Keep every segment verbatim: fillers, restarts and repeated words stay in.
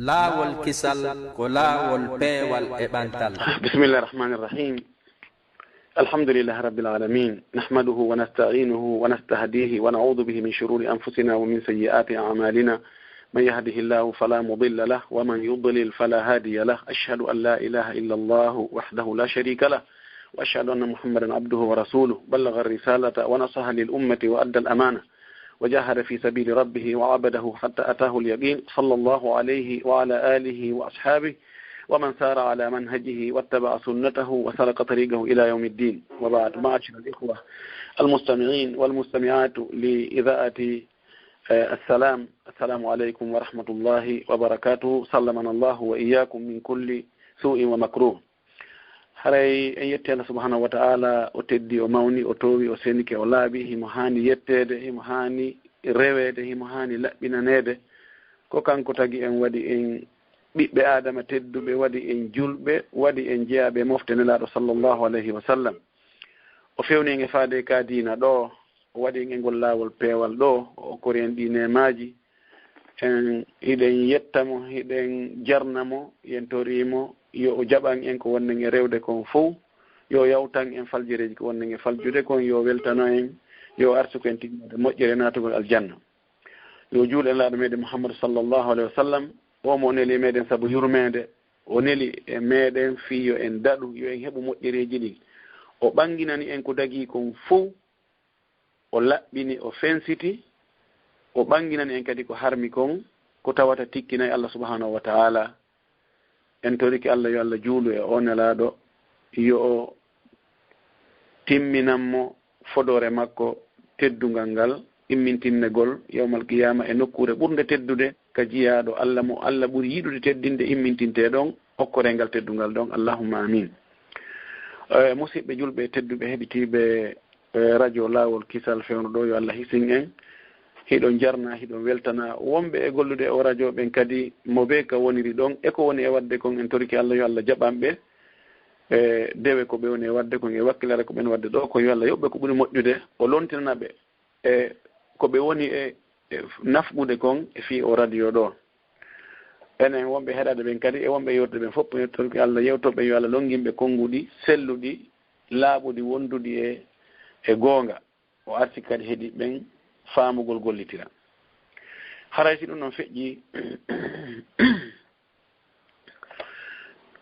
Laawol kisal ko laawol peewal e ɓantal. بسم الله الرحمن الرحيم. الحمد لله رب العالمين. نحمده ونستعينه ونستهديه ونعوذ به من شرور أنفسنا ومن سيئات أعمالنا. من يهده الله فلا مضل له ومن يضلل فلا هادي له. أشهد أن لا إله إلا الله وحده لا شريك له. وأشهد أن محمدا عبده ورسوله. بلغ الرسالة ونصح للأمة وأدى الأمانة. وجاهد في سبيل ربه وعبده حتى أتاه اليقين، صلى الله عليه وعلى آله وأصحابه ومن سار على منهجه واتبع سنته وسلك طريقه إلى يوم الدين. وبعد، معاشر الإخوة المستمعين والمستمعات لإذاعة، آه، السلام، السلام عليكم ورحمة الله وبركاته. سلمنا الله وإياكم من كل سوء ومكروه. Haray en yetti Allah subhanahu wa ta'ala, o teddi, o mawni, o toowi, o senike, o laaɓi, himo haani yetteede, himo haani reweede, himo haani laɓɓinaneede. Ko kanko tagi en, waɗi en ɓiɓɓe Aadama tedduɓe, waɗi en julɓe, waɗi en jeyaaɓe e mofte Nelaaɗo sallallahu alayhi wa sallam. O fewni en e faade ka diina ɗoo, o waɗi en e ngol laawol peewal ɗoo, o okkori en ɗii neemaaji. En, hiɗen yetta mo, hiɗen jarna mo, yen torii mo, yo o jaɓan en ko wonɗen e rewde kon fow, yo o yawtan en faljereeji ko wonɗen e faljude kon, yo o weltano en, yo o arsuku en tinnaade moƴƴere naatugol aljanna. Yo o juulu e Nelaaɗo meɗen Muhammadu sallallahu alayhi wa sallam, o mo o neli e meɗen sabu yurmeende, o neli e meɗen fii yo en daɗu, yo en heɓu moƴƴereeji ɗin. O ɓanginani en ko dagii kon fow, o laɓɓini, o fensiti, o ɓanginani en kadi ko harmi kon, ko tawata tikkinay Allah subhanahu wa ta'ala. En torike Allah yo Allah juulu e o Nelaaɗo, yo o timminan mo fodoore makko teddungal ngal, immintinnegol yawmal qiyaama e nokkuure ɓurnde teddude ka jiyaaɗo Allah mo Allah ɓuri yiɗude teddinde immintintee ɗon, okkoree ngal teddungal ɗon. Allahumma amiin. Eh, musiɓɓe julɓe tedduɓe heɗitiiɓe, eh, radio Laawol Kisal fewndo ɗoo, yo Allah hisin en. Hiɗon jarna, hiɗon weltana wonɓe e gollude o radio ɓen kadi, mo bee ka woniri ɗon, e ko woni e waɗde kon, en torike Allah yo Allah jaɓan ɓe. E dewe ko ɓe woni e waɗde kon, e wakkilare ko ɓen waɗde ɗoo, ko yo Allah yoɓ ɓe ko ɓuri moƴƴude, o lontinana ɓe e ko ɓe woni e, e nafqude kon e fii o radio ɗoo. Enen wonɓe heɗaade ɓen kadi e wonɓe yewtude ɓen fof, en torike Allah yewtooɓe yo Allah longin ɓe konnguɗi, selluɗi, laaɓuɗi, wonduɗi e, e goonga. O arti kadi heɗi ɓen faamugol gollitira. Haray si ɗum ɗon feƴƴi,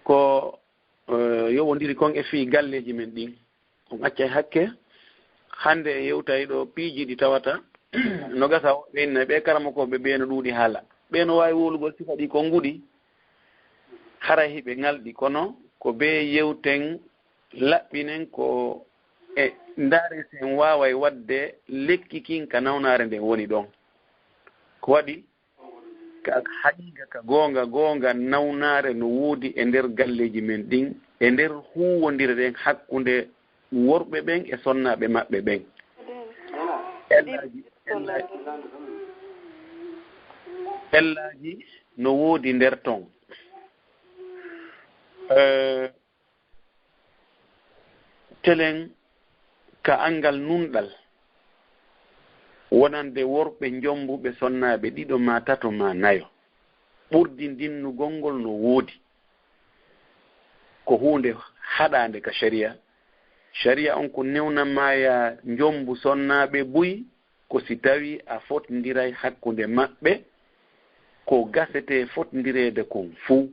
ko, eh, yowondiri kon e fii galleeji men ɗin. On accay hakke, hannde en yewtay ɗo piiji ɗi tawata no gasa woɓɓe inna ɓe karamokooɓe ɓe no ɗuuɗi haala. Ɓe no waawi wowlugol sifa ɗi konnguɗi, haray hiɓe ŋalɗi, kono ko bee yewten, laɓɓinen ko e ndaaren si en waaway waɗde lekki kin ka nawnaare nden woni ɗon. Ko waɗi ka haqiiqa, ka goonga, goonga nawnaare no woodi e nder galleeji men ɗin, e nder huuwondire ɗen hakkunde worɓe ɓen e sonnaaɓe maɓɓe ɓen. Ellaaji, ellaaji, ellaaji no woodi nder ton. Eh, Telen ka anngal nunɗal, wonande worɓe njombuɓe sonnaaɓe ɗiɗo maa tato maa nayo. Ɓurdi ndinnugol ngol no woodi. Ko huunde haɗaande ka sharia. Sharia on ko newna maa yaa njombu sonnaaɓe buy, ko si tawii a fotndiray hakkunde maɓɓe, ko gasetee fotndireede kon fuu.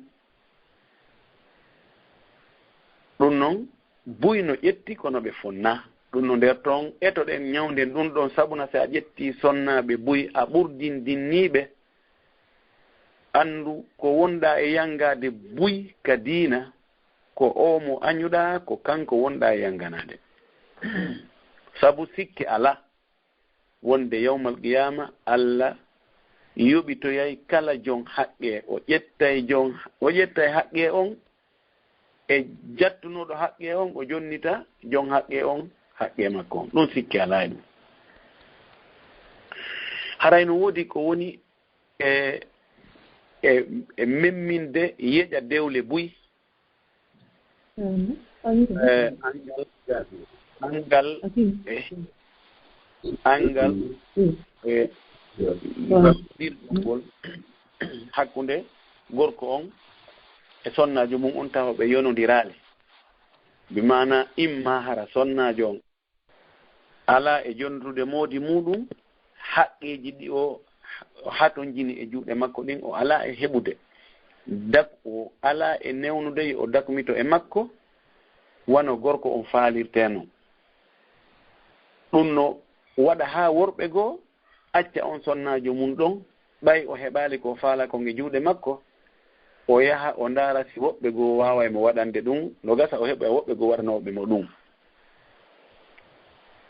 Ɗun non, buy no ƴetti kono ɓe fonnaa. Ɗun no nder ton, etoɗen ñawnden ɗun ɗon, sabuna si a ƴettii sonnaaɓe buy, a ɓurdindinnii ɓe. Anndu ko wonɗaa e yanngaade buy ka diina, ko oo mo añuɗaa, ko kanko wonɗaa e yannganaade. Sabu sikke alaa wonde yawmal qiyaama, Alla yoɓitoyay kala jon haqqee, o ƴettay jon, o ƴettay haqqee on e jattunooɗo haqqee on, o jonnita jon haqqee on haqqee makko on. Ɗun sikke alaa e ɗun. Haray no woodi ko woni e, e, e memminde yeƴa dewle buy. Eh, anngal, anngal, eh, anngal, eh, ngol hakkunde gorko on e sonnaajo mun on tawa ɓe yonondiraali. Bi maanaa imma hara sonnaajo on alaa e jondude moodi muuɗum, haqqeeji ɗi o hatonjini e juuɗe makko ɗin o alaa e heɓude. Dak-, o alaa e newnude yo o dakmito e makko, wano gorko on faalirtee non. Ɗum no waɗa haa worɓe goo acca on sonnaajo mun ɗon, ɓay o heɓaali ko faala kon e juuɗe makko, o yaha o ndaara si woɓɓe goo waaway mo waɗande ɗum, no gasa o heɓa woɓɓe goo waɗanooɓe mo ɗum.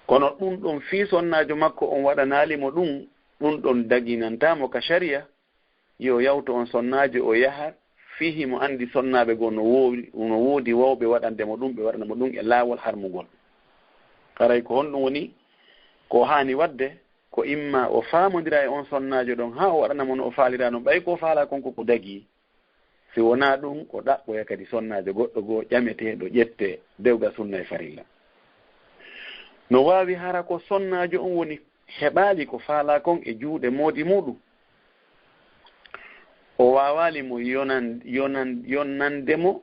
Kono ɗum ɗon fii sonnaajo makko on waɗanaali mo ɗum, ɗum ɗon daginantaa mo ka sariya, yo yawtu on sonnaajo o yaha fii himo anndi sonnaaɓe goo no woowi, no woodi wawɓe waɗande mo ɗum, ɓe waɗana mo ɗum e laawol harmugol. Haray ko honɗum woni ko o haani waɗde? Ko imma o faamondira e on sonnaajo ɗon haa o waɗana mo no o faalira non, ɓay ko o faalaa kon ko ko dagii. Si wonaa ɗum, o ɗaɓɓoya kadi sonnaajo goɗɗo goo ƴameteeɗo ƴettee dewgal sunna e farilla. No waawi hara ko sonnaajo on woni heɓaali ko faalaa kon e juuɗe moodi muuɗum. O waawaali mo yonan-, yonan-, yonnande mo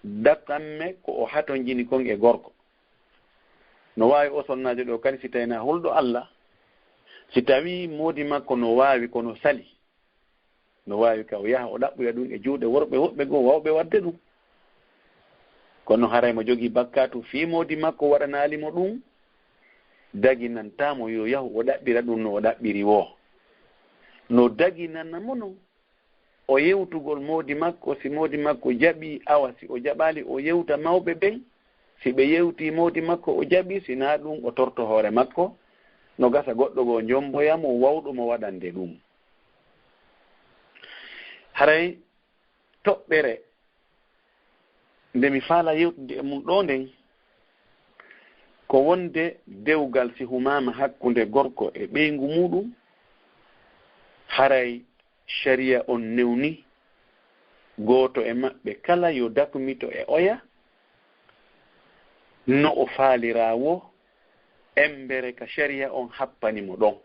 dakamme ko o hatonjini kon e gorko. No waawi o sonnaajo ɗoo kadi, si tawii na hulɗo Alla, si tawii moodi makko no waawi, kono sali, no waawi ka o yaha o ɗaɓɓoya ɗum e juuɗe worɓe woɓɓe goo wawɓe waɗde ɗum. Kono haray mo jogii bakkaatu fii moodi makko waɗanaali mo ɗum, daginantaa mo yo yahu o ɗaɓɓira ɗum no o ɗaɓɓiri woo. No daginana mo non o yewtugol moodi makko, si moodi makko jaɓii, awa si o jaɓaali, o yewta mawɓe ɓen, si ɓe yewtii moodi makko o jaɓii, si naa ɗum o torto hoore makko, no gasa goɗɗo goo jomboya mo wawɗo mo waɗande ɗum. Haray toɓɓere nde mi faalaa yewtude e mun ɗoo nden, ko wonde dewgal si humaama hakkunde gorko e ɓeyngu muuɗum, haray sariya on newni gooto e maɓɓe kala yo dakmito e oya no o faaliraa woo, embere ka sariya on happani mo ɗon.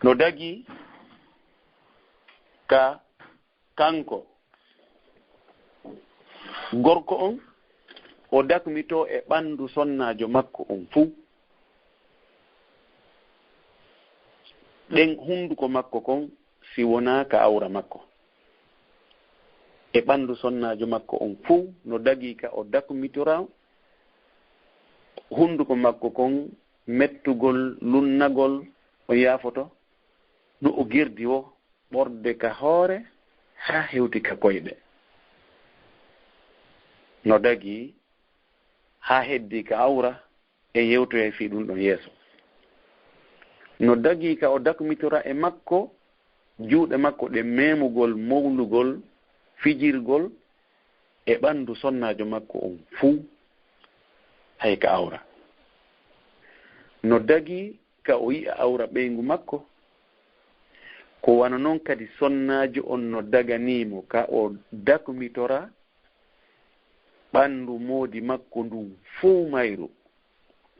No dagii ka kanko gorko on, o dakmitoo e ɓanndu sonnaajo makko on fuu, ɗen hunnduko makko kon, si wonaa ka awra makko. E ɓanndu sonnaajo makko on fuu, no dagii ka o dakmitora hunnduko makko kon, mettugol, lunnagol, on yaafoto, no o gerdi woo, ɓorde ka hoore haa hewti ka koyɗe. No dagii haa heddii ka awra, en yewtoyay fii ɗun ɗon yeeso. No dagii ka o dakmitora e makko, juuɗe makko ɗen memugol, mowlugol, fijirgol e ɓanndu sonnaajo makko on fuu, hay ka awra. No dagii ka o yi'a awra ɓeyngu makko, ko wano non kadi sonnaajo on no daganii mo ka o dakmitora ɓanndu moodi makko ndun fuu mayru,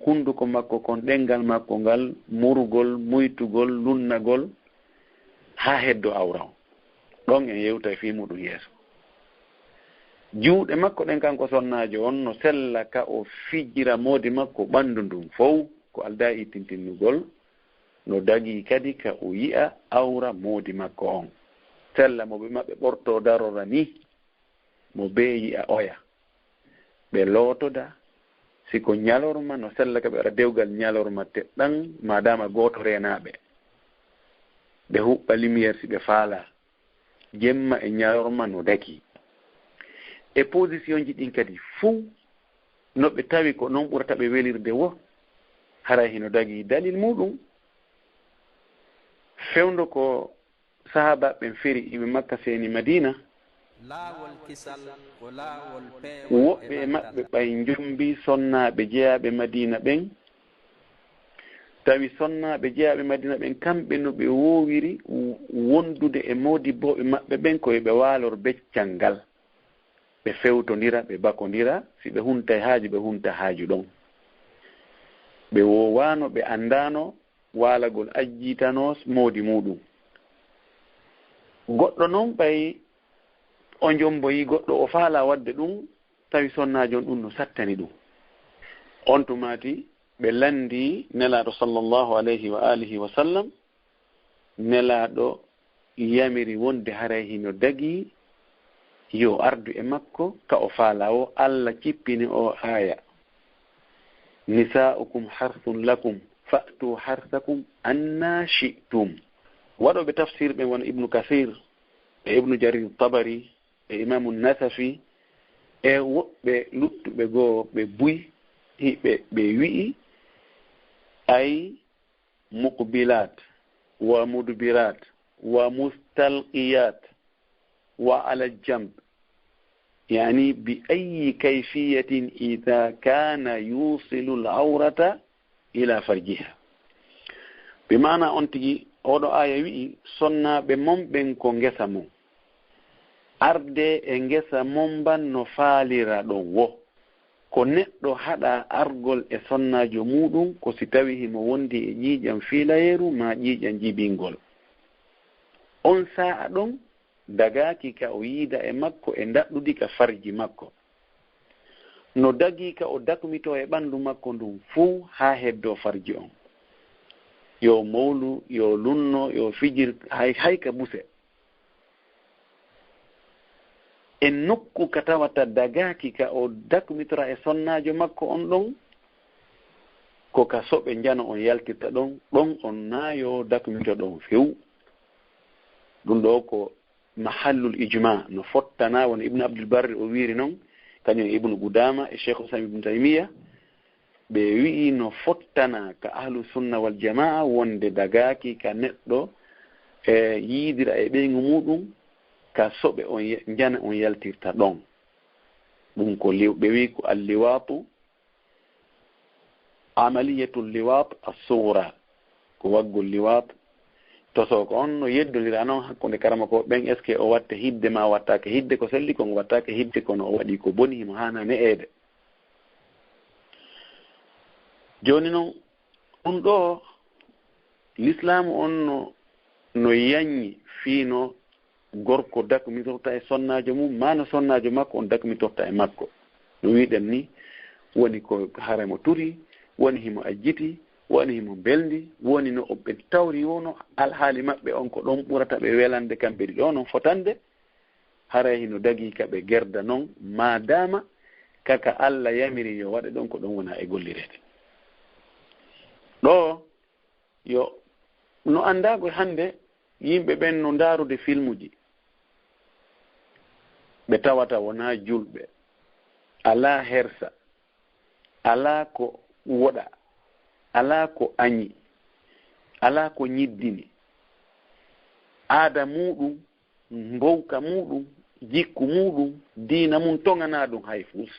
hunnduko makko kon, ɗenngal makko ngal, murugol, muytugol, lunnagol, haa heddo awra on. Ɗon en yewtay fii muɗum yeeso. Juuɗe makko ɗen, kanko sonnaajo on, no sella ka o fijira moodi makko ɓanndu ndun fow, ko aldaa e ittintinnugol, no dagii kadi ka o yi'a awra moodi makko on. Sella mo ɓe maɓɓe ɓortoo darora nii, mo bee yi'a oya. Ɓe lootoda, si ko ñalorma, no sella ka ɓe waɗa dewgal ñalorma teɗɗan, maadaama gooto reenaa ɓe. Ɓe huɓɓa lumière si ɓe faalaa. Jemma e ñalorma no dagii. E positionji ɗin kadi fuu, no ɓe tawi ko non ɓurata ɓe welirde woo, haray hino dagii dalil muuɗum. Fewndo ko sahaabaaɓe ɓen feri iɓe Makka seeni Madiina, laawol kisal ko laawol peewol e woɓɓe e maɓɓe ɓay njombii sonnaaɓe jeyaaɓe Madiina ɓen, tawi sonnaaɓe jeyaaɓe Madiina ɓen, kamɓe no ɓe woowiri w-, wondude e moodibbooɓe maɓɓe ɓen, ko yo ɓe waalor beccal ngal, ɓe fewtondira, ɓe bakondira, si ɓe huntay haaju, ɓe hunta haaju ɗon. Ɓe woowaano, ɓe anndaano waalagol ajjiitanoo moodi muuɗum. Goɗɗo non ɓay o njomboyi goɗɗo, o faalaa waɗde ɗun, tawi sonnaajo on ɗun no sattani ɗun. On tumaati ɓe lanndii Nelaaɗo sallallahu alayhi wa alihi wa sallam, Nelaaɗo yamiri wonde haray hino dagii yo ardu e makko ka o faalaa woo. Alla cippini oo aaya, "Nisaa'ukum harthun lakum, fa'tu harthakum anna shi'tum." Waɗooɓe tafsir ɓen wano Ibnu Kasir e Ibnu Jarir Tabari e Imaamu Nasafi e woɓɓe luttuɓe goo ɓe buy, hiɓe, ɓe wi'i, ay, muqbilat wa mudbirat wa mustalqiyat wa ala jamb, yani bi ayyi kayfiyatin idha kana yusilu al-awrata ila farjiha. Bi maana on tigi, oɗo aaya wi'i, sonnaaɓe mon ɓen ko ngesa mon. Ardee e ngesa mon mban no faaliraɗon woo. Ko neɗɗo haɗaa argol e sonnaajo muuɗun, ko si tawii himo wondi e ƴiiƴan fiilayeeru maa ƴiiƴan jibingol. On saa'a ɗon, dagaaki ka o yiida e makko e ndaɗɗudi ka farji makko. No dagii ka o dakmitoo e ɓandu makko ndun fow haa heddoo farji on. Yo mowlu, yo lunno, yo fijir, hay, hay ka buse. E nokku ka tawata dagaaki ka o dakmitora e sonnaajo makko on ɗon, ko ka soɓe njano on yaltirta ɗon, ɗon on naa yo dakmito ɗon few. Ɗun ɗoo ko mahallul ijma, no fottana, wano Ibnu Abdul Barri o wiiri non, kañun e Ibnu Gudaama e Sheikhul Islam Ibnu Taymiya, ɓe wi'i no fottana ka Ahlu Sunna wal Jamaa wonde dagaaki ka neɗɗo e yiidira e ɓeyngu muuɗun ka soɓe on ye-, njana on yaltirta ɗon. Ɗun ko liw-, ɓe wi'i ko alliwaatu, amaliyatul liwaat as-sughra, ko waggol liwaat. Tosoo ko on no yeddondira non hakkunde karamokooɓe ɓen, est-ce que o watte hidde maa wattaake hidde, ko selli kon o wattaake hidde, kono o waɗii ko boni, himo haanaa ne'eede. Jooni non, ɗun ɗoo, Lislaamu on no, no yanñi fii no gorko dakmitorta e sonnaajo mun, maa no sonnaajo makko on dakmitorta e makko. No wi'uɗen nii, woni ko hara himo turi, woni himo ajjiti, woni himo mbelndi, woni no ɓe tawri woo no alhaali maɓɓe on ko ɗon ɓurata ɓe welande kamɓe ɗiɗo non fotande, haray hino dagii ka ɓe gerda non, maadaama ka ka Alla yamiri yo waɗe ɗon ko ɗon wona e gollireede. Ɗoo, yo, no anndaa ko hannde yimɓe ɓen no ndaarude filmuji, ɓe tawata wonaa julɓe, alaa hersa, alaa ko woɗa, alaa ko añi, alaa ko ñiddini. Aada muuɗun, mbowka muuɗun, jikku muuɗun, diina mun toŋanaa ɗun hay fus.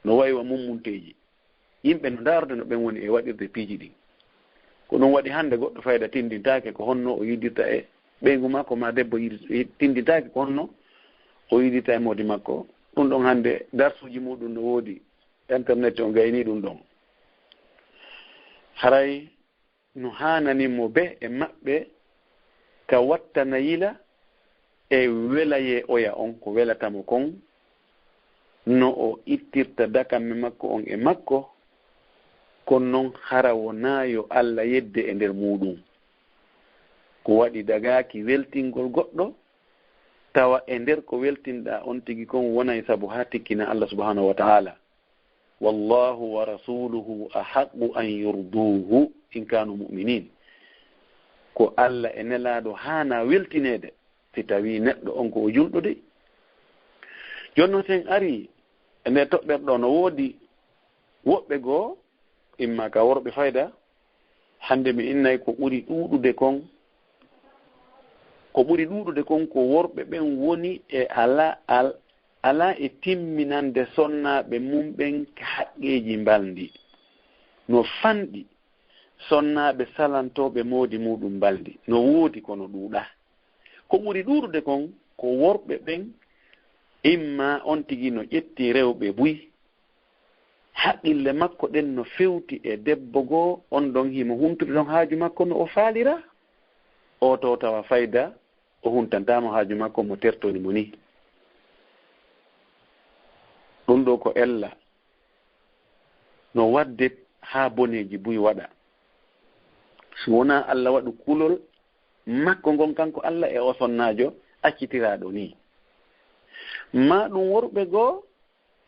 No wayi wa mummunteeji. Yimɓe no ndaarude no ɓen woni e waɗirde piiji ɗin. Ko ɗun waɗi hannde goɗɗo fayda tinndintaake ko honno o yiddirta e ɓeyngu makko, maa debbo yidi-, tinndintaake ko honno o yiddirta e moodi makko. Ɗun ɗon hannde darsuuji muuɗun no woodi, internet on gaynii ɗun ɗon. Haray no haanani mo bee e maɓɓe ka wattana yila e welayee oya on, ko welata mo kon, no o ittirta dakamme makko on e makko, kono non hara wonaa yo Alla yedde e nder muuɗun. Ko waɗi dagaaki weltingol goɗɗo, tawa e nder ko weltinɗaa on tigi kon wonay sabu haa tikkina Alla subhaanahu wa ta'aala. Wallaahu wa rasuuluhu ahaqqu an yurduuhu in kaanu mu'miniin. Ko Alla e Nelaaɗo haanaa weltineede, si tawii neɗɗo on ko o julɗo dey. Jooni non, si en arii e nde toɓɓere ɗoo, no woodi woɓɓe goo, imma ka worɓe fayda, hannde mi innay ko ɓuri ɗuuɗude kon, ko ɓuri ɗuuɗude kon ko worɓe ɓen woni e ala-, al-, alaa e timminande sonnaaɓe mun ɓen ka haqqeeji mbalndi. No fanɗi sonnaaɓe salantooɓe moodi muuɗun mbalndi. No woodi, kono ɗuuɗaa. Ko ɓuri ɗuuɗude kon ko worɓe ɓen, imma on tigi no ƴetti rewɓe buy, haqqille makko ɗen no fewti e debbo goo, on ɗon himo huntiri ɗon haaju makko no o faalira, oo too tawa fayda o huntantaa mo haaju makko, mo tertori mo nii. Ɗun ɗoo ko ella no waɗde haa boneeji buy waɗa. Si wonaa Alla waɗu kulol makko ngon kanko Alla e oo sonnaajo accitiraaɗo nii. Maa ɗun worɓe goo,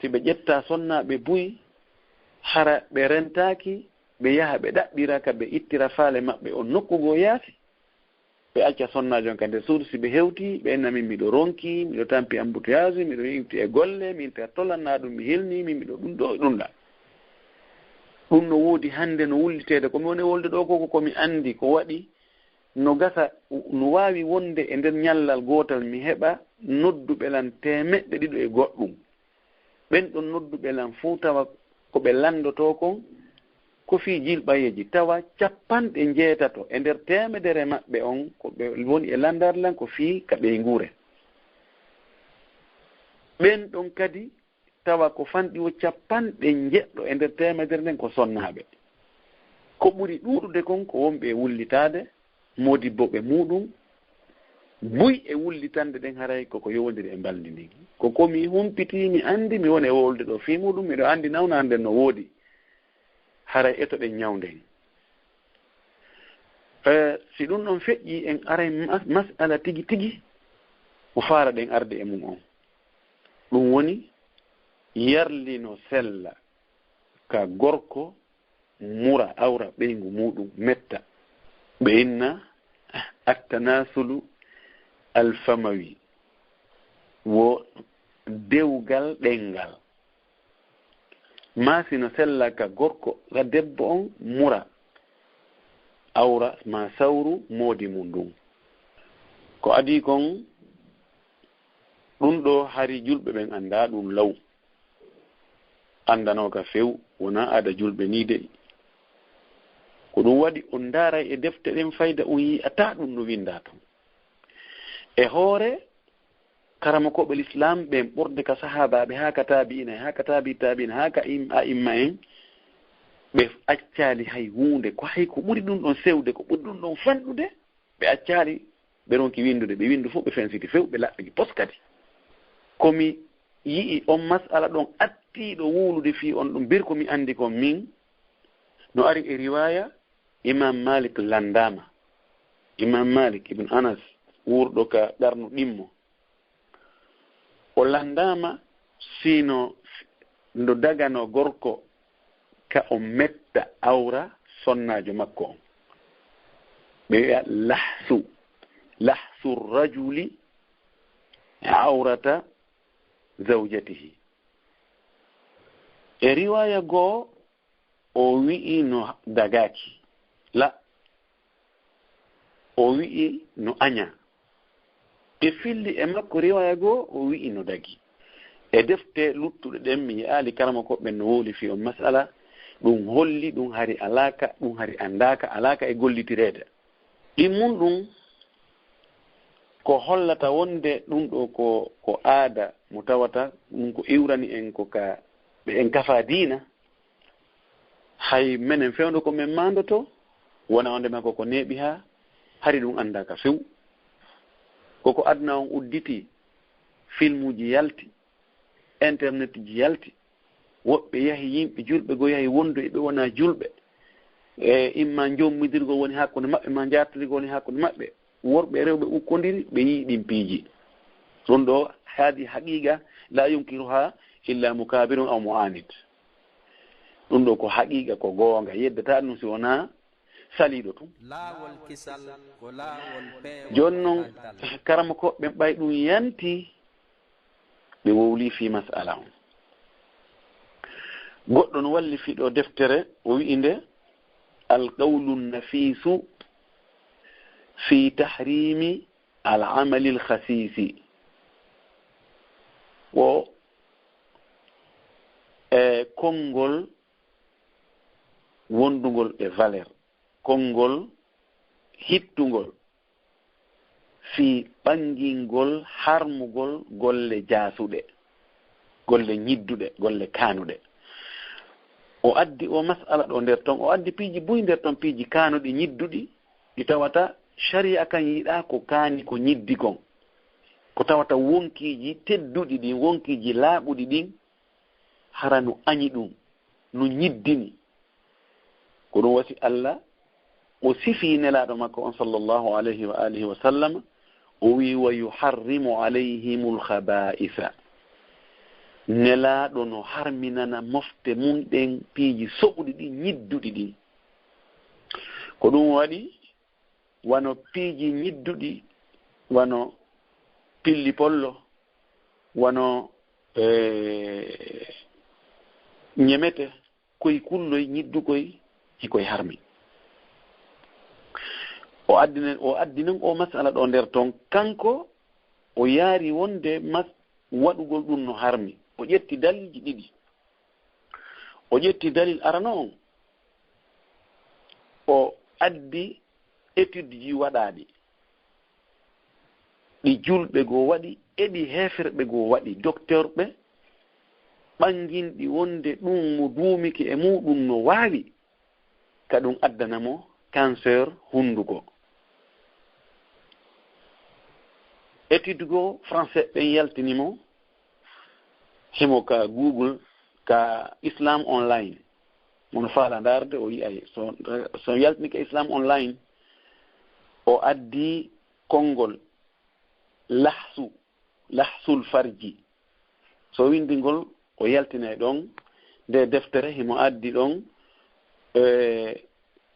si ɓe ƴetta sonnaaɓe buy, hara ɓe rentaaki, ɓe yaha ɓe ɗaɓɓira ka ɓe ittira faale maɓɓe on nokku goo yaasi. Ɓe acca sonnaajo on ka nder suudu, si ɓe hewtii, ɓe inna min miɗo ronki, miɗo tampi embouteillage, miɗo iwti e golle, min tertolan naa ɗun mi hilnii, min miɗo ɗun ɗoo e ɗun ɗaa. Ɗun no woodi hannde no wulliteede, ko mi woni e wolde ɗoo ko, ko ko mi anndi ko waɗi, no gasa, no waawi wonde e nder ñallal gootal mi heɓa nodduɓe lan teemeɗɗe ɗiɗo e goɗɗun. Ɓen ɗon nodduɓe lan fow tawa ko ɓe lanndotoo kon ko fii jilɓayeeji, tawa cappanɗe njeetato e nder teemedere maɓɓe on ko ɓe woni e lanndaade lan ko fii ka ɓeynguure. Ɓen ɗon kadi tawa ko fanɗi wo cappanɗe njeɗɗo e nder teemedere nden ko sonnaaɓe. Ko ɓuri ɗuuɗude kon ko wonɓe e wullitaade moodibbooɓe muuɗun, buy e wullitande ɗen haray ko ko yowondiri e mbalndi ndin. Ko ko mi humpitii, mi anndi, mi woni e wolde ɗoo fii muuɗun, miɗo anndi nawnaande nden no woodi. Haray etoɗen ñawnden. Eh, si ɗun ɗon feƴƴii, en aray mas-, mas'ala tigi tigi mo faalaɗen arde e mun on. Ɗun woni, yarli no sella ka gorko mura awra ɓeyngu muuɗun metta. Ɓe inna attanasulu alfamawi, wo dewgal ɗenngal. Maa si no sella ka gorko, ka debbo on mura awra maa sawru moodi mun ndun. Ko adii kon, ɗun ɗoo hari julɓe ɓen anndaa ɗun law. Anndanooka few, wonaa aada julɓe nii de. Ko ɗun waɗi on ndaaray e defte ɗen fayda, on yi'ataa ɗun no winndaa ton. E hoore karamokooɓe Lislaam ɓen, ɓurde ka sahaabaaɓe haa ka taabi'iina, haa ka taabi'i taabi'iina, haa ka im-, a'imma en, ɓe accaali hay huunde. Ko hay ko ɓuri ɗun ɗon sewde, ko ɓuri ɗun ɗon fanɗude, ɓe accaali, ɓe ronki winndude, ɓe winndu fow, ɓe fensiti few, ɓe laɓɓini pos kadi. Ko mi yi'i on mas'ala ɗon attiiɗo wuulude fii on ɗun, bir ko mi anndi kon min, no ari e riwaaya, Imaam Maalik lanndaama. Imaam Maalik ibn Anas, wuurɗo ka qarnu ɗimmo, o lanndaama sino no daganoo gorko ka o metta awra sonnaajo makko on. Ɓe wi'a lahsu, lahsu rajuli awrata zawjatihi. E riwaaya goo, o wi'i no dagaaki. La, o wi'i no añaa. Ɓe filli e makko riwaaya goo, o wi'i no dagii. E defte luttuɗe ɗen, mi yi'aali karamokooɓe ɓen no wowli fii on mas'ala, ɗun holli ɗun hari alaaka, ɗun hari anndaaka, alaaka e gollitireede. Ɗimmun ɗun ko hollata wonde ɗun ɗoo ko, ko aada mo tawata ɗun ko iwrani en ko ka ɓe en kafaa diina, hay menen fewndo ko men maandotoo, wona wonde makko ko neeɓi haa hari ɗun anndaaka few. Ko ko aduna on udditi, filmuuji yalti, internetji yalti, woɓɓe yahi, yimɓe julɓe goo yahi wondu e ɓe wonaa julɓe, e imma njommidirgol woni hakkunde maɓɓe, maa njaartirgol woni hakkunde maɓɓe, worɓe e rewɓe ukkondiri, ɓe yi'i ɗin piiji. Ɗun ɗoo haadi haqiiqa, laa yunkiruhaa illaa mukaabirun aw mu'aanid. Ɗun ɗoo ko haqiiqa, ko goonga, yeddataa ɗun si wonaa saliiɗo tun. Laawol kisal ko laawol peewol. Jooni non, e kaltal. Karamokooɓe ɓen ɓay ɗun yanti, ɓe wowlii fii mas'ala on. Goɗɗo no walli fii ɗoo deftere, o wi'i nde, Al-Qawlu Nafiisu fii Tahriimi Al-Amalil Khasiisi. Ko, e, konngol wondungol e valeur, konngol hittungol fii ɓangingol harmugol golle jaasuɗe, golle ñidduɗe, golle kaanuɗe. O addi oo mas'ala ɗoo nder ton, o addi piiji buy nder ton, piiji kaanuɗi, ñidduɗi, ɗi tawata Shari'a kan yiɗaa ko kaani ko ñiddi kon. Ko tawata wonkiiji tedduɗi ɗin, wonkiiji laaɓuɗi ɗin, hara no añi ɗum, no ñiddini. Ko ɗum wasi Allah o sifii Nelaaɗo makko on, sallallahu alayhi wa alihi wa sallam, o wi'i, "Wa yuharrimu alayhimul khaba'isa." Nelaaɗo no harminana mofte mun ɗen piiji soɓuɗi ɗin, ñidduɗi ɗin. Ko ɗum waɗi wano piiji ñidduɗi, wano pilli pollo, wano, eh, ñemete, koy kulloy, ñiddukoy, hikoy harmi. O addinen, o addi non o masala ɗo nder ton, kanko o yaari wonde mas-, waɗugol ɗum no harmi. O ƴetti dalilji ɗiɗi. O ƴetti dalil arano on, o addi étude ji waɗaaɗi, ɗi julɓe goo waɗi e ɗi heeferɓe goo waɗi, docteurɓe ɓanginɗi wonde ɗum mo duumike e muuɗum no waawi ka ɗum addana mo cancer hunnduko. Étude goo français ɓen yaltini mo, himo ka Google, ka Islam Online. Mono faala ndaarde, o yi'ay. So, so yaltini ka Islam Online, o addi konngol lahsu, lahsul farji. So windi ngol, o yaltinay ɗon. Nde deftere himo addi ɗon, e,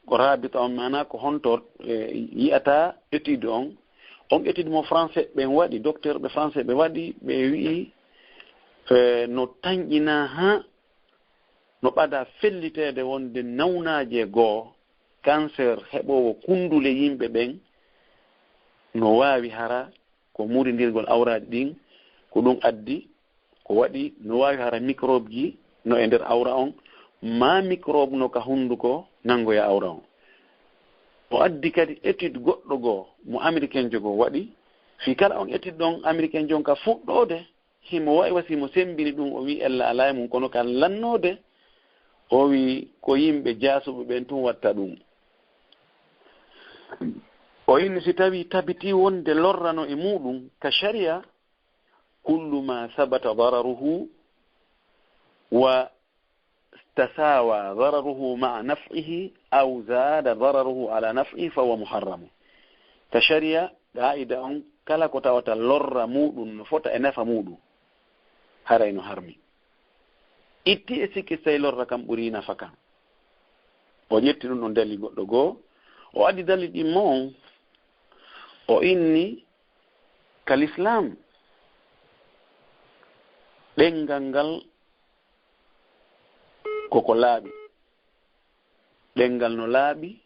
ko raabita on, maanaa ko honto, e, yi'ata étude on. On étude mo français ɓen waɗi, docteur ɓe français ɓe waɗi, ɓe wi'i, e, no tanƴinaa haa no ɓadaa felliteede wonde nawnaaje goo, cancer heɓoowo kunndule yimɓe ɓen, no waawi hara ko murindirgol awraaji ɗin, ko ɗum addi, ko waɗi, no waawi hara microbe ji no e nder awra on, maa microbe no ka hunnduko nanngoya awra on. O addi kadi étude goɗɗo goo mo Amerikenjo goo waɗi, fii kala on étude ɗon Amerikenjo on ka fuɗɗoode, himo wa'i wa si himo semmbini ɗum, o wi'i ella alaa e mum, kono ka lannoode, o wi'i ko yimɓe jaasuɓe ɓen tun watta ɗum. O inni si tawii tabitii wonde lorra no e muuɗum, ka shari'a, kullu ma sabata dararuhu wa tasaawa dararuhu ma'a naf'ihi aw zaada dararuhu ala naf'ihi fa huwa muharramu. Ka shari'a, qaa'ida on, kala ko tawata lorra muuɗum no fota e nafa muuɗum, haray no harmi. Itti e sikki si tawii lorra kan ɓurii nafa kan. O ƴetti ɗum ɗon dalil goɗɗo goo, o addi dalil ɗimmo on, o inni ka Lislaam, ɗenngal ngal ko ko laaɓi. Ɗenngal no laaɓi,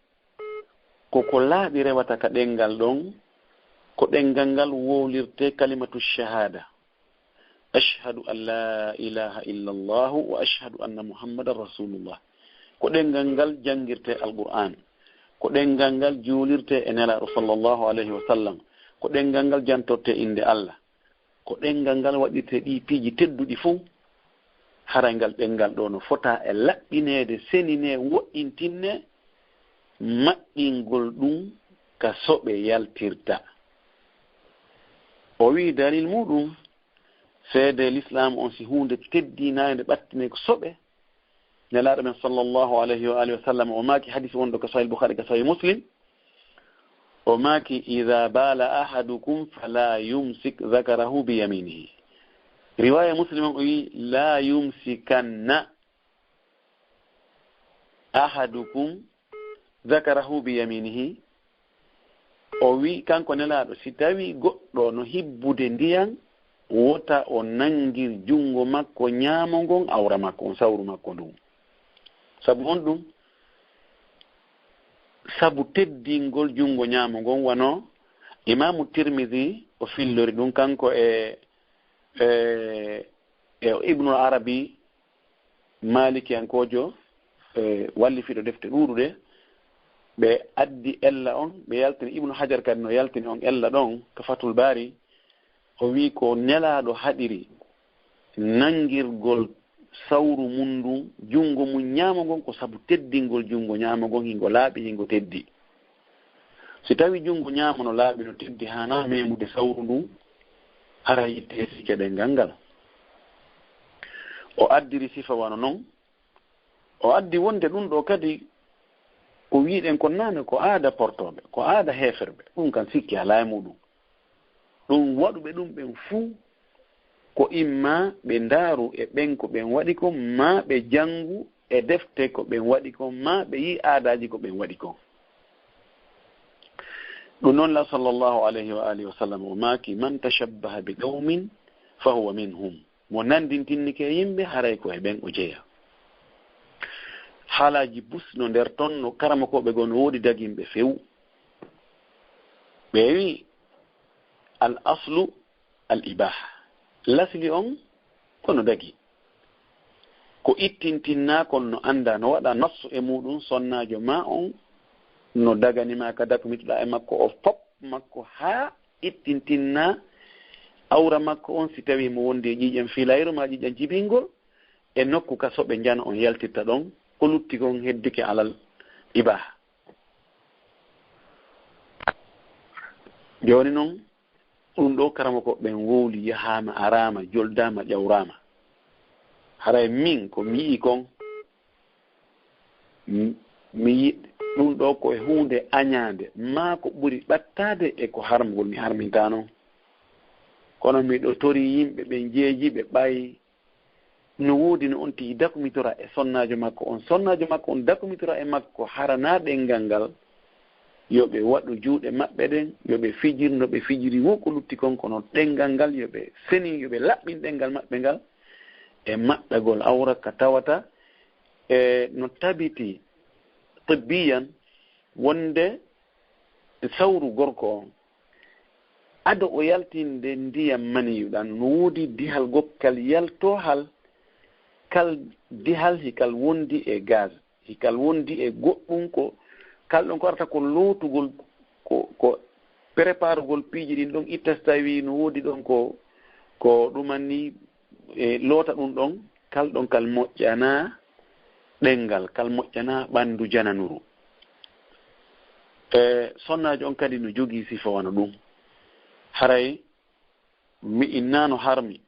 ko ko laaɓi rewata ka ɗenngal ɗon, ko ɗenngal ngal wowlirtee kalimatu shahaada. Ashhadu an laa ilaaha illa Allaahu wa ashhadu anna Muhammadan Rasuulullah. Ko ɗenngal ngal janngirtee Alqur'aan. Ko ɗenngal ngal juulirtee e Nelaaɗo sallallaahu alayhi wa sallam. Ko ɗenngal ngal jantortee innde Allah. Ko ɗenngal ngal waɗirtee ɗii piiji tedduɗi fow, haray ngal ɗenngal ɗoo no fota e laɓɓineede, seninee, woɗɗintinnee, maɓɓingol ɗum ka soɓe yaltirta. O wi'i dalil muuɗum, seedee Lislaam on si huunde teddinaande ɓattinee ko soɓe, Nelaaɗo men sallallahu alayhi wa alihi wa sallam, o maaki, hadis wonɗo ka Sahih Bukhari, ka Sahih Muslim, o maaki, "Idha bala ahadukum fala yumsik dhakarahu bi yaminihi." Riwaya Muslim on o wi, "La yumsikanna ahadukum dhakarahu bi yaminihi." O wi, kanko Nelaaɗo, si tawi goɗɗo no hibbude ndiyan, wota o nangir junngo makko ñaamo ngon awra makko on, sawru makko ndun. Sabu honɗum? Sabu teddingol junngo ñaamo ngon, wano Imaamu Tirmidhi o fillori ɗum, kanko e, e, e Ibnul Arabi, Maalikiyankoojo, e, wallifiiɗo defte ɗuuɗuɗe, ɓe addi ella on, ɓe yaltini, Ibnu Hajar kadi no yaltini on ella ɗon ka Fathul Baari, o wi'i ko Nelaaɗo haɗiri nangirgol sawru mun ndun, junngo mun ñaamo ngon, ko sabu teddingol junngo ñaamo ngon, hingo laaɓi, hingo teddi. Si tawii junngo ñaamo no laaɓi, no teddi, haanaa meemude sawru ndun, haray ittee sikke ɗenngal ngal. O addiri sifa wano non. O addi wonde ɗun ɗoo kadi ko wi'uɗen kon naane ko aada portooɓe, ko aada heeferɓe. Ɗun kan sikke alaa e muɗum. Ɗun waɗuɓe ɗun ɓen fuu ko imma ɓe ndaaru e ɓen ko ɓen waɗi kon, maa ɓe janngu e defte ko ɓen waɗi kon, maa ɓe yi'u aadaaji ko ɓen waɗi kon. Ɗun non la sallallahu alayhi wa alihi wa sallam o maaki, "Man tashabbaha bi qawmin fa huwa minhum." Mo nandintinnike e yimɓe, haray ko e ɓen o jeyaa. Haalaaji bus no nder ton, no karamokooɓe goo no woodi daginɓe few. Ɓe wi'i, "Al aslu al ibaha." Lasli on ko no dagi. Ko ittintinnaa kon no anndaa, no waɗaa nassu e muɗum, sonnaajo maa on no dagani maa ka dakumitoɗaa e makko, o fop makko haa ittintinnaa awra makko on, si tawii himo wondi e ƴiiƴan fiilayru maa ƴiiƴan jibingol, e nokku ka soɓe njano on yaltirta ɗon, ko lutti kon heddike alal ibaha. Jooni non, ɗun ɗoo karamokooɓe ɓen wowli, yahaama, araama, joldaama, ƴawraama. Haray min ko mi yi'i kon, mi, mi yi'i ɗun ɗoo ko e huunde añaande, maa ko ɓuri ɓattaade e ko harmugol mi harmintaa non. Kono miɗo torii yimɓe ɓen jeejiiɓe ɓay no woodi no on tigi dakumitora e sonnaajo makko on, sonnaajo makko on dakumitora e makko, hara naa ɗenngal ngal, yo ɓe waɗu juuɗe maɓɓe ɗen, yo ɓe fijir no ɓe fijiri woo ko lutti kon, kono ɗenngal ngal yo ɓe senin, yo ɓe laɓɓin ɗenngal maɓɓe ngal e maɓɓagol awra ka tawata e no tabiti tibbiyan wonde sawru gorko on, ado o yaltinde ndiyam maniyu ɗan, no woodi dihal gokkal yaltoo hal, kal dihal hikal wondi e gaz, hikal wondi e goɗɗum ko, kal ɗon ko arata ko lootugol, ko, ko preparugol piiji ɗin ɗon, itta so tawii no woodi ɗon ko, ko ɗuman ni, e loota ɗun ɗon, kal ɗon kal moƴƴanaa ɗenngal, kal moƴƴanaa ɓanndu jananuru. E sonnaajo on kadi no jogii sifa wano ɗun. Haray mi innaa no harmi,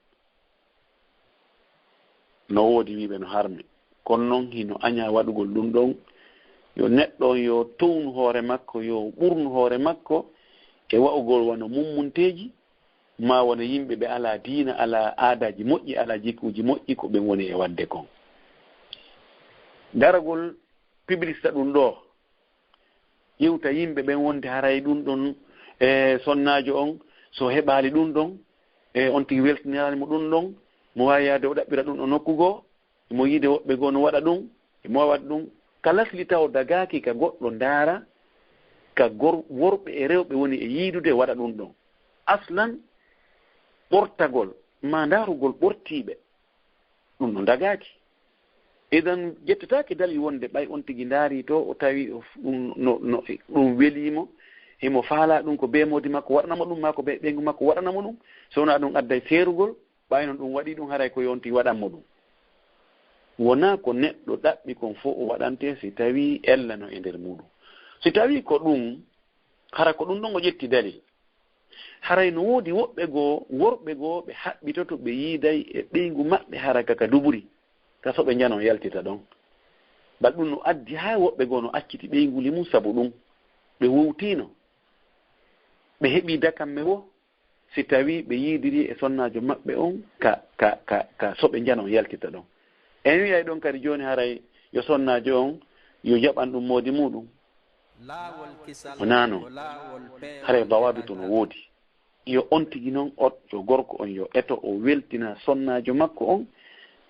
no woodi wi'uɓe no harmi. Kono non hino añaa waɗugol ɗun ɗon, yo neɗɗo on yo townu hoore makko, yo ɓurnu hoore makko e wa'ugol wano mummunteeji, maa wano yimɓe ɓe alaa diina, alaa aadaaji moƴƴi, alaa jikuuji moƴƴi, ko ɓen woni e waɗde kon. Daragol piblista ɗun ɗoo, yewta yimɓe ɓen wonde haray ɗun ɗon, e sonnaajo on, so heɓaali ɗun ɗon, e on tigi weltiniraali mo ɗun ɗon, mo waawi yaade o ɗaɓɓira ɗun ɗon nokku goo, mo yiide woɓɓe goo no waɗa ɗun, e mo waɗa ɗun, ka lasli taw dagaaki ka goɗɗo ndaara, ka gor-, worɓe e rewɓe woni e yiidude waɗa ɗun ɗon. Aslan, ɓortagol, maa ndaarugol ɓortiiɓe, ɗun no dagaaki. Idan, ƴettetaake dalil wonde ɓay on tigi ndaarii to, o tawi o f-, ɗun no, no, ɗun welii mo, himo faalaa ɗun, ko bee moodi makko waɗana mo ɗun, maa ko bee ɓeyngu makko waɗana mo ɗun, so wonaa ɗun adday seerugol, ɓay non ɗun waɗii ɗun, haray ko yo on tigi waɗan mo ɗun. Wonaa ko neɗɗo ɗaɓɓi kon fow o waɗantee si tawii ella no e nder muuɗun. Si tawii ko ɗun, hara ko ɗun ɗon o ƴetti dalil. Haray no woodi woɓɓe goo, worɓe goo, ɓe haɓɓitoto, ɓe yiiday e ɓeyngu maɓɓe hara ka, ka duburi, ka soɓe njano yaltita ɗon. Bal ɗun no addi haa woɓɓe goo no acciti ɓeynguli mun sabu ɗun. Ɓe wowtiino. Ɓe heɓii dakamme woo. Si tawii ɓe yiidirii e sonnaajo maɓɓe on ka, ka, ka, ka soɓe njano yaltita ɗon. En wi'ay ɗon kadi jooni haray yo sonnaajo on yo jaɓan ɗun moodi muuɗun. Wonaa non. Haray dawaabitu no woodi. Yo on tigi non, o, yo gorko on yo eto, o weltina sonnaajo makko on,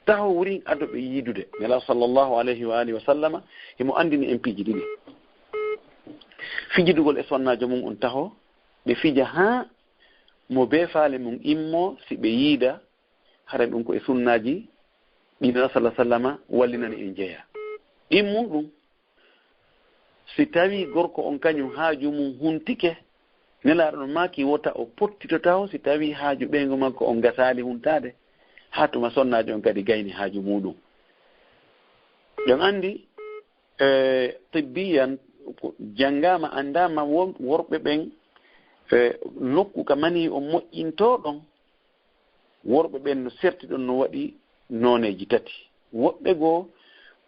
taho wurin ado ɓe yiidude. Nelaaɗo sallallahu alayhi wa alihi wa sallama, himo anndini en piiji ɗiɗi. Fijidugol e sonnaajo mun on taho, ɓe fija haa mo bee faale mun immoo, si ɓe yiida, hara ɗun ko e sunnaaji ɗi Nelaaɗo sallallahu alayhi wa sallama wallinani en jeyaa. Ɗin mun ɗun, si tawii gorko on kañun haaju mun huntike, Nelaaɗo no maaki wota o pottito taho si tawii haaju ɓeyngu makko on gasaali huntaade, haa tuma sonnaajo on kadi gayni haaju muuɗun. Ɗon anndi, e, tibbiyan, Ko janngaama, anndaama won-, worɓe ɓen, e, nokku ka manii on moƴƴintoo ɗon, worɓe ɓen no serti ɗon no waɗi nooneeji tati. Woɓɓe goo,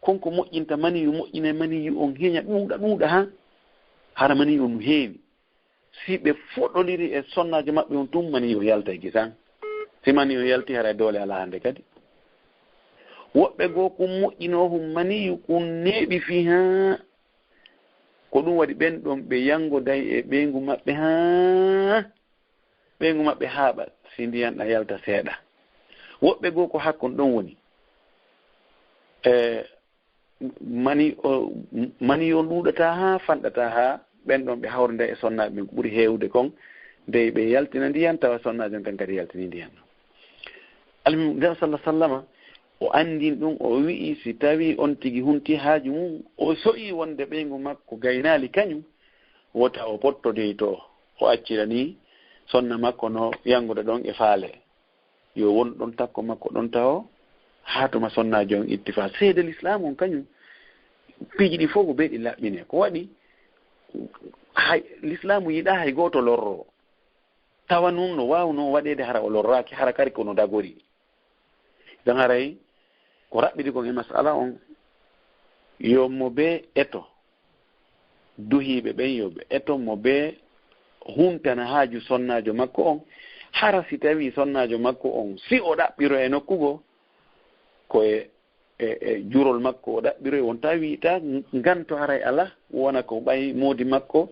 kon ko moƴƴinta maniyu, moƴƴina maniyu on heña ɗuuɗa, ɗuuɗa haa hara maniyu on no heewi. Si ɓe foɗoliri e sonnaajo maɓɓe on tun, maniyu on yaltay kisan. Si maniyu on yalti, haray doole alaa hande kadi. Woɓɓe goo, kun moƴƴinoo hun maniyu kun neeɓi fii haa ko ɗun waɗi ɓen ɗon ɓe yangoday e ɓeyngu maɓɓe haa ɓeyngu maɓɓe haaɓa, si ndiyan ɗan yalta seeɗa. Woɓɓe goo ko hakkon ɗon woni. E, mani o, mani on ɗuuɗataa haa fanɗataa haa ɓen ɗon ɓe hawrida e sonnaaɓe ɓen ko ɓuri heewude kon, dey ɓe yaltina ndiyan, tawa sonnaajo on kan kadi yaltini ndiyan ɗon. Almuhim, Nulaaɗo sallallaahu alayhi wa sallama, o anndin ɗun, o wi'i, si tawii on tigi hunti haaju mun, o so'ii wonde ɓeyngu makko gaynaali kañun, wota o pottodoyto, o accira nii sonna makko no yangude ɗon e faale. Yo won ɗon takko makko ɗon taho, haa tuma sonnaajo on itti faa. Seede Lislaamu on kañun, piiji ɗin fow ko bee ɗi laɓɓinee. Ko waɗi, hay, Lislaamu yiɗaa hay gooto lorroo. Tawa nun no waawnoo waɗeede hara o lorraaki, hara kadi ko no dagori. Idan haray ko raɓɓiɗi kon e mas'ala on, yo mo bee eto, duhiiɓe ɓen yo ɓe eto mo bee huntana haaju sonnaajo makko on, hara si tawii sonnaajo makko on, si o ɗaɓɓiro e nokku goo, ko e e, e jurol makko o ɗaɓɓiroy, wonta wi'ita nganto haray alaa, wona ko ɓay moodi makko,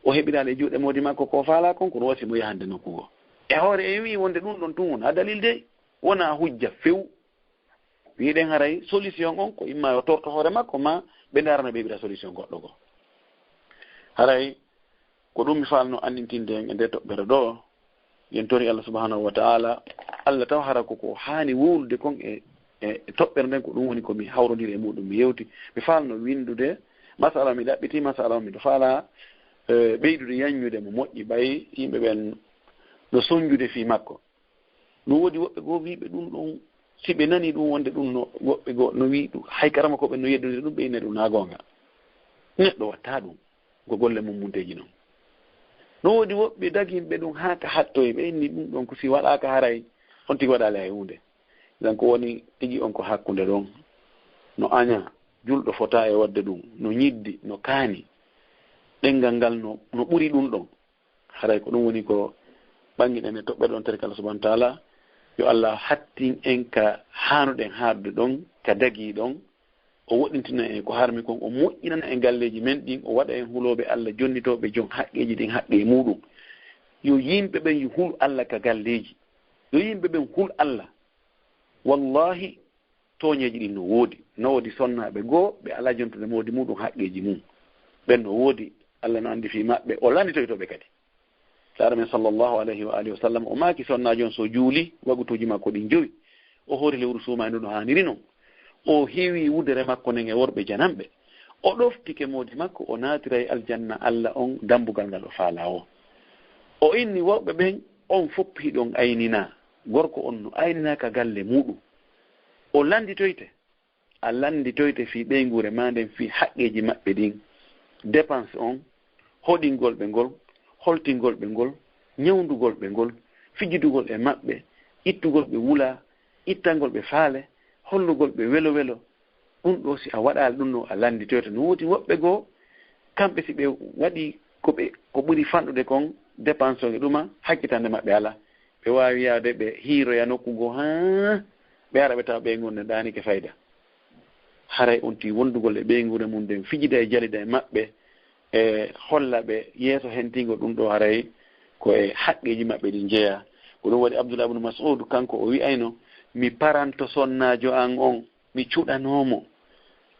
o heɓiraali e juuɗe moodi makko ko faalaa kon, kono wasi mo yahande nokku goo. E hoore en wi'i wonde ɗun ɗon tun wona dalil dey, wona hujja few. Wi'uɗen haray solution on ko imma yo torto hoore makko, maa ɓe ndarana ɓe heɓira solution goɗɗo goo. Haray Ko ɗun mi faalno anndintinde en e ndee toɓɓere ɗoo, yen tori Allah subhanahu wa ta'ala, Allah taw hara ko ko haani wowlude kon e, e, e toɓɓere nden, ko ɗun woni ko mi hawrondiri e muɗum, mi yewti. Mi faalno winndude masala, mi ɗaɓɓiti masala, miɗo faalaa, eh, ɓeydude yanñude mo moƴƴi, ɓay yimɓe ɓen no sonjude fii makko. No woodi woɓɓe goo wi'uɓe ɗun ɗon, si ɓe nanii ɗun wonde ɗun no, woɓɓe goo no wi'i ɗun, hay karamokooɓe no yeddondira ɗun, ɓe inna ɗun naa goonga. Neɗɗo wattaa ɗun, ko golle mummunteeji non. No woodi woɓɓe daginɓe ɗun haa ka hattoyi, ɓe inni ɗun ɗon ko si waɗaaka haray, on tigi waɗaali hay huunde. Idan ko woni tigi on ko hakkunde ɗon, no añaa, julɗo fotaa e waɗde ɗun, no ñiddi, no kaani, ɗenngal ngal no, no ɓuri ɗun ɗon. Haray ko ɗun woni ko ɓangiɗen e toɓɓere ɗon, terke Allah subhanahu wa ta'ala. Yo Allah hattin en ka haanuɗen haaɗude ɗon, ka dagii ɗon. O woɗɗintina en ko harmi kon, o moƴƴinana en galleeji men ɗin, o waɗa en hulooɓe Allah, jonnitooɓe jon haqqeeji ɗin haqqee muɗum. Yo yimɓe ɓen yo hulu Allah ka galleeji. Yo yimɓe ɓen hul Allah. Wallahi, tooñeeji ɗin no woodi. No woodi sonnaaɓe goo, ɓe alaa jontude moodi muɗum haqqeeji mum. Ɓen no woodi, Allah no anndi fii maɓɓe, o lannditoyto ɓe kadi. Laaɗo men sallallahu alayhi wa alihi wa sallam, o maaki sonnaajo on so juuli wagutuuji makko ɗin jowi, o hoori lewru suumayndu no haaniri non. O hiwi wudere makko nden e worɓe jananɓe. O ɗoftike moodi makko, o naatiray aljanna Allah on dambugal ngal o faalaa woo. O inni worɓe ɓen, on fow hiɗon ayninaa. Gorko on no ayninaa ka galle muɗum. O lannditoyte. A lannditoyte fii ɓeynguure maa nden, fii haqqeeji maɓɓe ɗin, dépense on, hoɗingol ɓe ngol, holtingol ɓe ngol, ñawndugol ɓe ngol, fijidugol e maɓɓe, ittugol ɓe wulaa, ittangol ɓe faale, hollugol ɓe welo welo. Ɗun ɗoo, si a waɗaali ɗun ɗoo, a lannditoyte. No woodi woɓɓe goo, kamɓe si ɓe waɗii ko ɓe, ko ɓuri fanɗude kon, dépense on e ɗuma, hakkitande maɓɓe alaa. Ɓe waawi yaade ɓe hiiroya nokku goo, haa ɓe ara ɓe tawa ɓeyngu nden ɗaanike fayda. Haray on tii wondugol e ɓeynguure mum nden, fijida e jalida e maɓɓe, e holla ɓe yeeso hentingo ɗun ɗoo, haray ko e haqqeeji maɓɓe ɗin jeyaa. Ko ɗun waɗi Abdullah ibn Mas'ud, kanko o wi'ayno, mi paranto sonnaajo an on, mi cuɗanoo mo,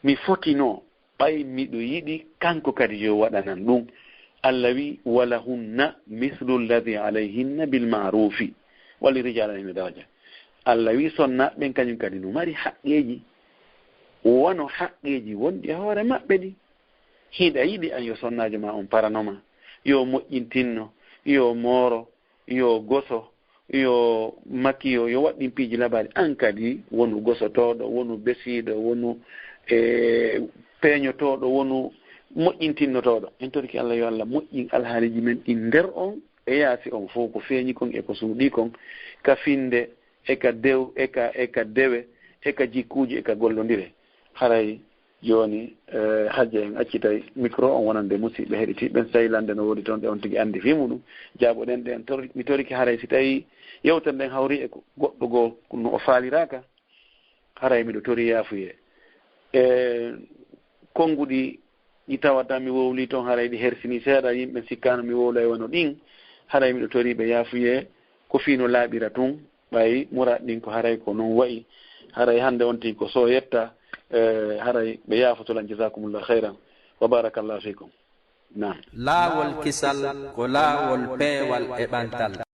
mi fotinoo, ɓay miɗo yiɗi kanko kadi yo waɗanan ɗun. Allah wi'i, "Walahunna mislu alladhi alayhinna bil ma'rufi, wa lirrijali alayhinna daraja." Allah wi'i, sonnaaɓe ɓen kañum kadi no mari haqqeeji, wano haqqeeji wonɗi e hoore maɓɓe ɗin. Hiɗa yiɗi an yo sonnaajo maa on parano ma, yo moƴƴintinno, yo mooro, yo goso, yo makiyo, yo waɗ ɗin piiji labaali. An kadi wonu gosotooɗo, wonu besiiɗo, wonu, e, peeñotooɗo, wonu moƴƴintinnotooɗo. En torike Alla yo Alla moƴƴin alhaaliiji men ɗin nder on e yaasi on fow, ko feeñi kon e ko suuɗii kon, ka finnde e ka dew-, e ka, e ka dewe, e ka jikkuuji, e ka gollondire. Haray jooni, eh, hajja en accitay micro on wonande musiɓɓe heɗitiiɓe ɓen, sey lande no woodi ton ɗe on tigi anndi fii muɗum. Jaaboɗen ɗe, en tor-, mi torike haray si tawii yewtere nden hawri e ko goɗɗo goo no o faaliraaka, haray miɗo torii yaafuyee. E konnguɗi ɗi tawata mi wowlii ton, haray ɗi hersinii seeɗa, yimɓe sikkaano mi wowlay wano ɗin, haray miɗo torii ɓe yaafuyee, ko fii no laaɓira tun, ɓay muraad ɗin ko haray ko non wa'i, haray hannde on tigi ko so yetta, eh, haray ɓe yaafoto lan, jazakumullahu khayran, wa barakallahu fikum. Naam. Laawol kisal ko laawol peewal e ɓantal.